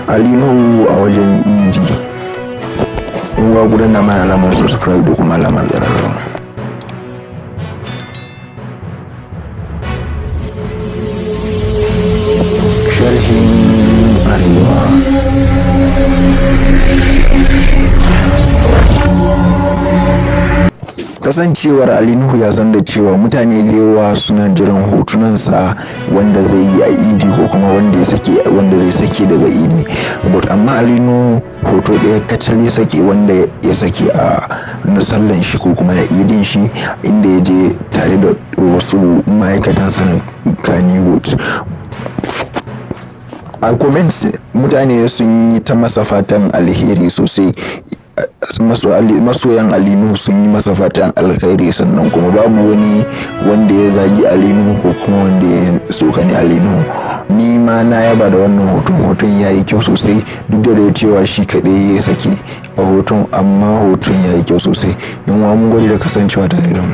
Ali Nuhu a wajen Idi. In wa gudan mana alamar subscribe da kuma alamar ƙararrawa. Sharhin Arewa. Kasancewar Ali Nuhu ya san da cewa mutane da yawa suna jiran hotunansa wanda zai yi a Idi ko kuma wanda ya sake, wanda zai sake daga Idi. But amma Ali Nuhu hoto ɗaya kacal ya sake, wanda ya sake a na sallan shi ko kuma na Idin shi, inda ya je tare da wasu ma'aikatansa na Kannywood. A comments mutane sun yi ta masa fatan alheri sosai. Masoyan Ali Nuhu sun yi masa fatan alkhairi, sannan kuma babu wani wanda ya zagi Ali Nuhu ko kuma wanda ya tsokani Ali Nuhu. Ni ma na yaba da wannan hoton. Hoton ya yi kyau sosai, duk da cewa shi kaɗai ya sake a hoton, amma hoton ya yi kyau sosai. Yan uwa, mun gode da kasancewa tare da mu.